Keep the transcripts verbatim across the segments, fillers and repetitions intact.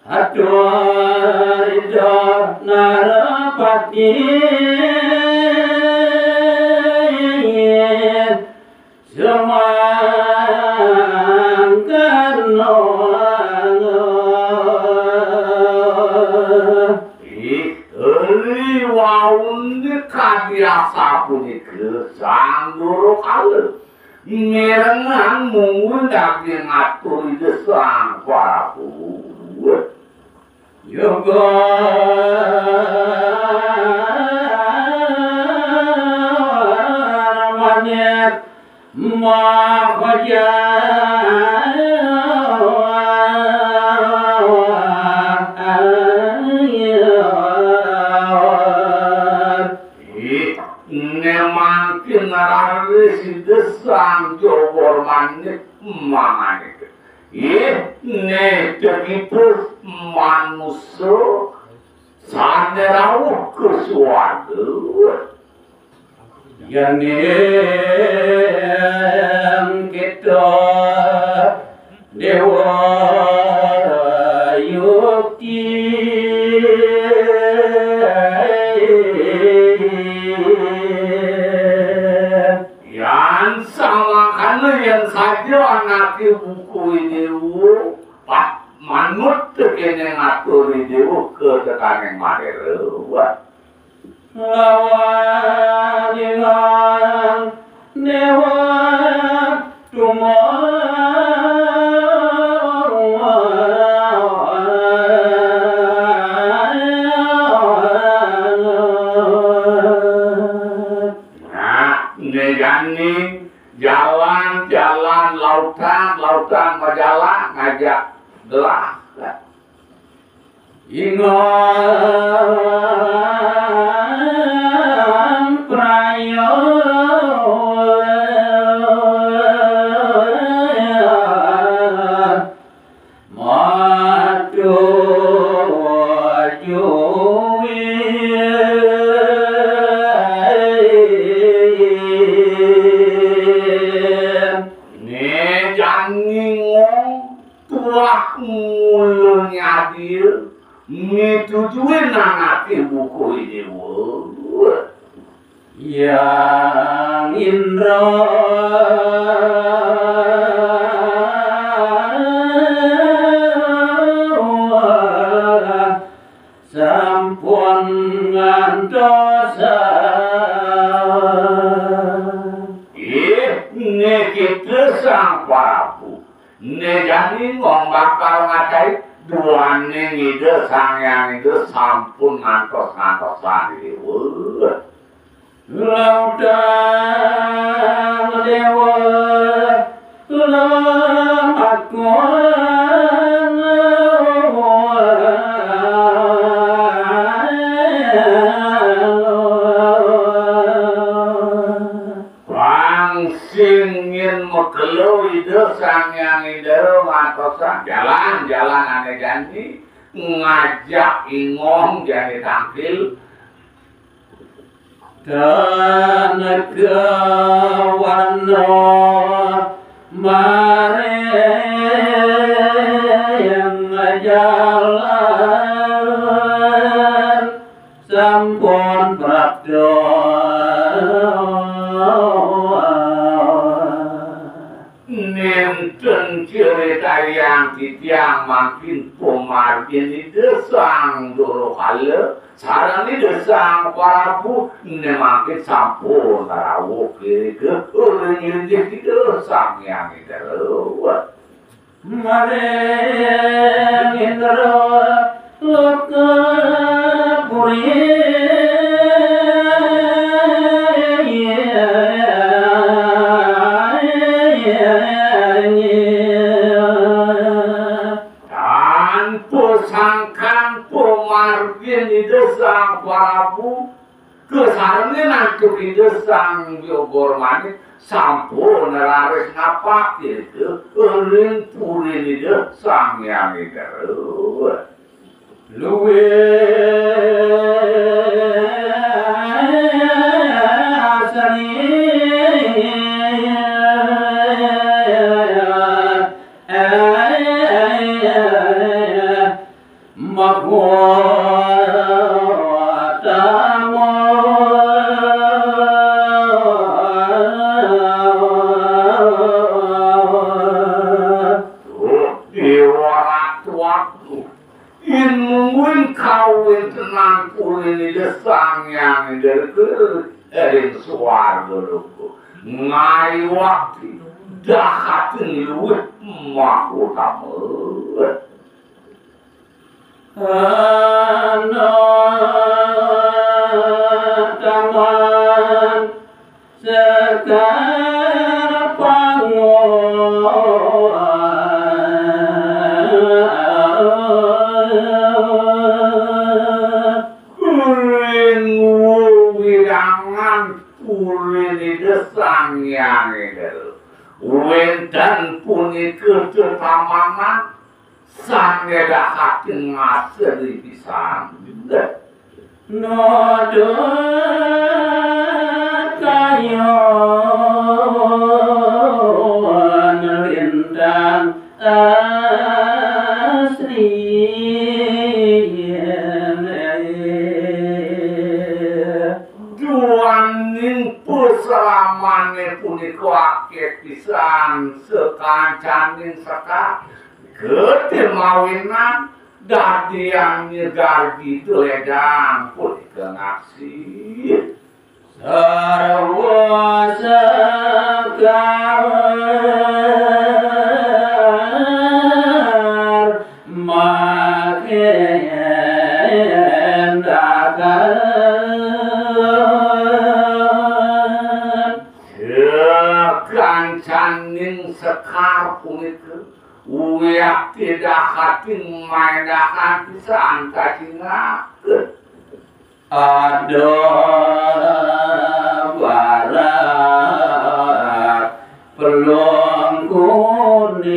Atur ida Narapati semangkana. Ih, riwau ni kadi asapunika, Sang Durukala. Mirengang mungguh daging atur Ida Sang Prabu. Yoga manik mahaja. Ih, ne mangkin raris Ida Sang Jogor Manik mamanik. Ih, ne tegitus manusa sane rauh ka suarga. Yen kita Dewa Yukti. Yan samangkana yen saja anake buku Dewa, pat manut tekene ngatur Dewa ka tekaning Madura. Wah. Lawaning Dewa Tunggal. Nah, ne jani jalan-jalan lautan, lautan majalan ngajak gelah. Ingon praya madu juwi. Ne jani ngong tuah mula nyadia mitujuin anake buku Dewa. Yang Indra sampun ngantos. Ih, ne kita Sang Prabu. Ne jani ngong bakal ngatai duaning Ida Sang Hyang Ida sampun ngantos-ngantosan Dewa. Lautang Dewa lamakon. Pang sing yen makelo Ida Sang Hyang Ida ngantosan jalan-jalan ane jani ngajak ingong jani tangkil. Tanaka warna maring jalan sampun prapta. Nenten critayang titiang mangkin pamargin Ida Sang Durukala sareng Ida Sang Prabu, ne mangkin sampun rauh irika ring linggih Ida Sang Hyang Indra. Maring Indra Lokapuri. Tanpa sangkan pamargin Ida Sang Prabu kasarengin antuk Ida Sang Jogor Manik sampun raris ngapakirika ring purin Ida Sang Hyang Indra. Luwih seni mahkotama. Duh, Déwa Ratu Agung. Yén mungguing kawéntenan purin Ida Sang Hyang Indra ring swarga loka, ngayuakti dahating luwih mahkotama. Ana taman Sekar pangon. Ring wewidangan purin Ida Sang Hyang Indra, wénten punika tetamanan sané dahating asri pisan. Nuduh kayun lintang asri. Duaning pasramané punika akéh pisan sakancaning sekar. Gedé mawinan dadian nyegar gitu ledang punika ngaksi. Sarwa sekar makin dakan. Sakancaning sekar punika Wiakti dahating maéndahan pisan kacingak. Ada barak pelung kuning.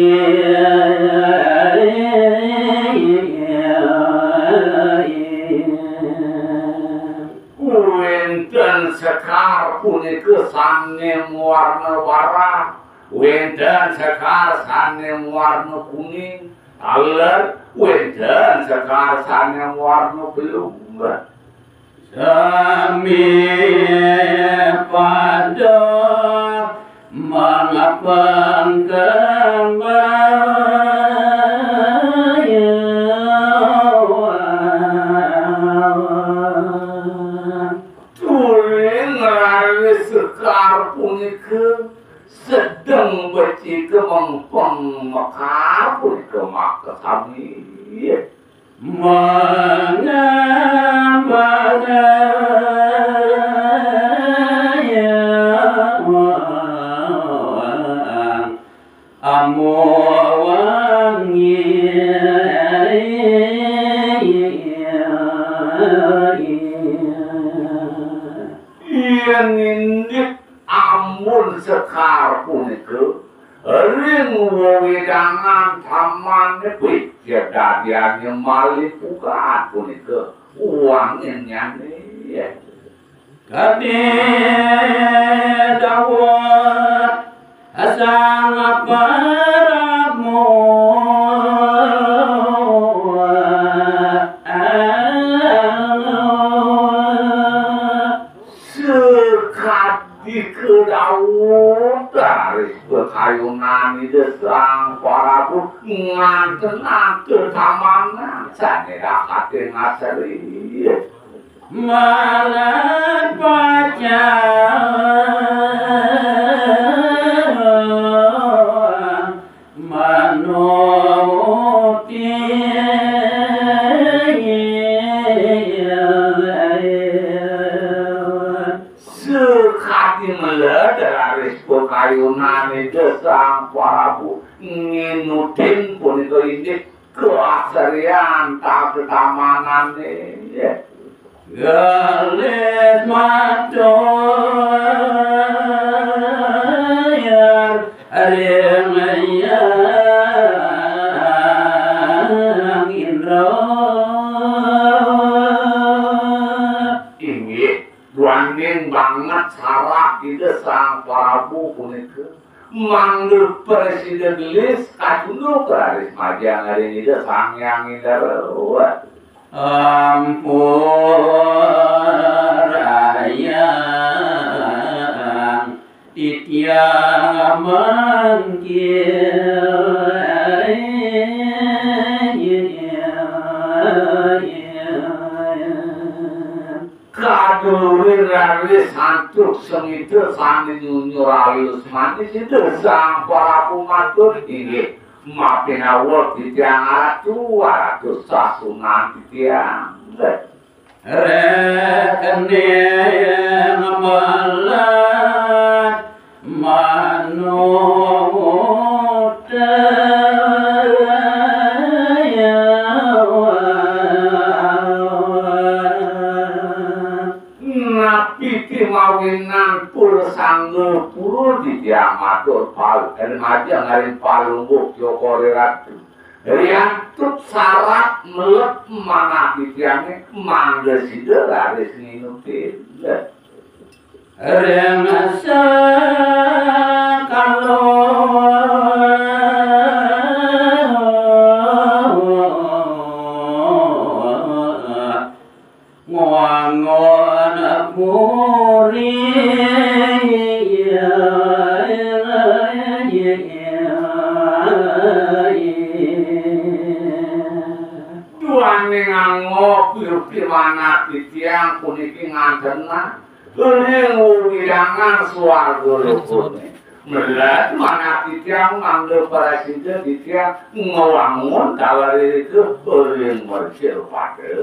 Wénten sekar punika sané mawarna barak. Wénten sekar sané mawarna kuning, taler wénten sekar sané mawarna belung. Sami pada mangapang kembang. Turi ngraris sekar punika sedeng becika mengpeng mekar punika makasami. Mengambang amu wangi. Yén indik amun sekar punika ring wewidangan taman picik dadiannya malih pukat punika wanginnyané. Kadé dawuh Sang Prabu. Sekadika dawuh raris pakayunan Ida Sang Prabu ngantenang tetamanan sané dahating asri. Malah pacang manuti. Sakadi meled raris pakayunan Ida Sang Prabu nginutin punika indik kaasrian tatetamanané. Galis matur ring Hyang Indra. Inggih, duaning banget sarat Ida Sang Prabu punika. Mangda prasida gelis kacunduk raris majeng ring Ida Sang Hyang Indra. Ampurayang titiang mangkin. Kadulurin raris antuk sengita sané nyunyur alus manis Ida Sang Prabu matur, "Inggih, mapinawa titiang Ratu, Ratu sasunan titiang." Rekening melat manut Napi ti mawinan purasangga pura titiang matur pal-, eh, majeng ring Palungguh Cokor I Ratu. Riantuk sarat melep manah titiangé mangda sida raris nginutin. Ring sakala ngwangun puri. Duaning angga pirupi manah titiang puniki ngantenang ring wewidangan swarga lokané. Melat manah titiang mangda prasida titiang ngwangun taler irika ring mercapada.